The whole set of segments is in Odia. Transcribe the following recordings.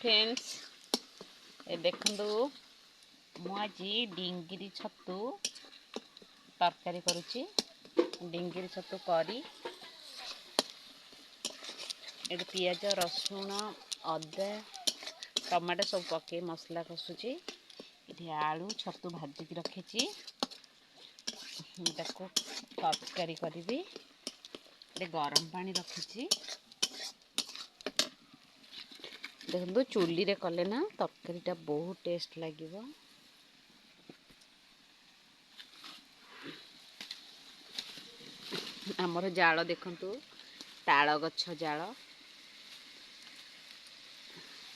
ଫ୍ରେଣ୍ଡସ୍, ଏ ଦେଖନ୍ତୁ, ମୁଁ ଆଜି ଡିଙ୍ଗିରି ଛତୁ ତରକାରୀ କରୁଛି। ଡିଙ୍ଗିରି ଛତୁ କରି ଏଠି ପିଆଜ, ରସୁଣ, ଅଦା, ଟମାଟୋ ସବୁ ପକାଇ ମସଲା କଷୁଛି। ଏଠି ଆଳୁ ଛତୁ ଭାଜିକି ରଖିଛି, ତାକୁ ତରକାରୀ କରିବି। ଏଠି ଗରମ ପାଣି ରଖିଛି। ଦେଖନ୍ତୁ, ଚୁଲିରେ କଲେ ନା ତରକାରୀଟା ବହୁତ ଟେଷ୍ଟ ଲାଗିବ। ଆମର ଜାଳ ଦେଖନ୍ତୁ, ତାଳ ଗଛ ଜାଳ,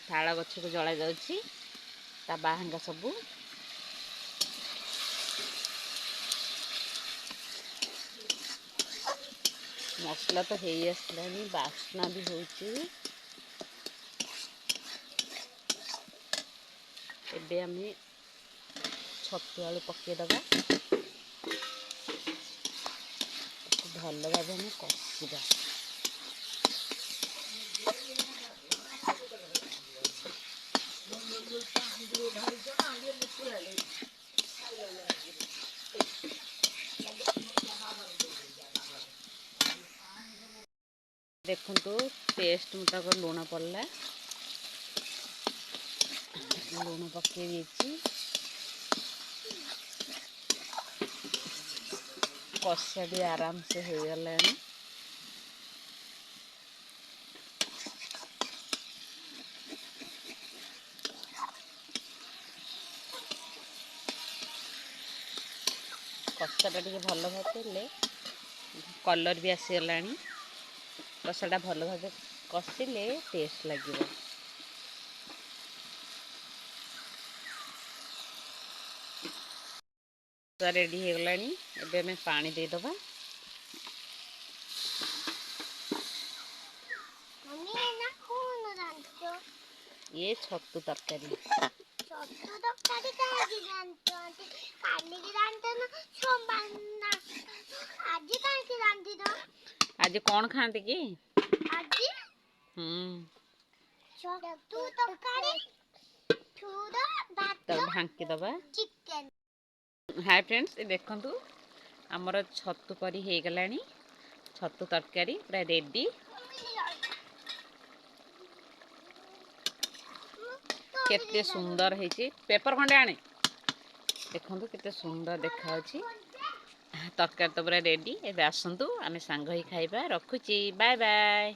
ତାଳ ଗଛକୁ ଜଳାଯାଉଛି, ତା ବାହାଙ୍ଗା ସବୁ। ମସଲା ତ ହେଇ ଆସିଲାଣି, ବାସ୍ନା ବି ହେଉଛି। ଏବେ ଆମେ ଛତୁ ଆଳୁ ପକାଇଦେବା, ଭଲ ଭାବେ ଆମେ କଷିବା। ଦେଖନ୍ତୁ, ଟେଷ୍ଟ ମୁତାବକ ଲୁଣ ପଡ଼ିଲା, ଲୁଣ ପକାଇ ଦେଇଛି। କଷା ବି ଆରାମସେ ହେଇଗଲାଣି। କଷାଟା ଟିକେ ଭଲ ଭାବେ ହେଲେ କଲର୍ ବି ଆସିଗଲାଣି। କଷାଟା ଭଲ ଭାବେ କଷିଲେ ଟେଷ୍ଟ ଲାଗିବ। ରେଡ଼ି ହେଇଗଲାଣି, ଏବେ ଆମେ ପାଣି ଦେଇଦେବା। ଇଏ ଛତୁ ତରକାରୀ। ଛତୁ ତରକାରୀ କାହିଁକି ରାନ୍ଧୁଛନ୍ତି? କାଲିକି ରାନ୍ଧୁନ, ସୋମବାର, ଆଜି କାହିଁକି ରାନ୍ଧିନ? ଆଜି କ'ଣ ଖାଆନ୍ତି କି ଆଜି? ଛତୁ ତରକାରୀ, ତାକୁ ଢାଙ୍କି ଦେବା। ଚିକେନ। ହାଏ ଫ୍ରେଣ୍ଡସ୍, ଏ ଦେଖନ୍ତୁ, ଆମର ଛତୁ କରି ହେଇଗଲାଣି। ଛତୁ ତରକାରୀ ପୁରା ରେଡ଼ି। କେତେ ସୁନ୍ଦର ହେଇଛି। ପେପର ଖଣ୍ଡେ ଆଣେ। ଦେଖନ୍ତୁ, କେତେ ସୁନ୍ଦର ଦେଖାଯାଉଛି। ତରକାରୀ ତ ପୁରା ରେଡ଼ି। ଏବେ ଆସନ୍ତୁ, ଆମେ ସାଙ୍ଗ ହେଇ ଖାଇବା। ରଖୁଛି, ବାଏ ବାଏ।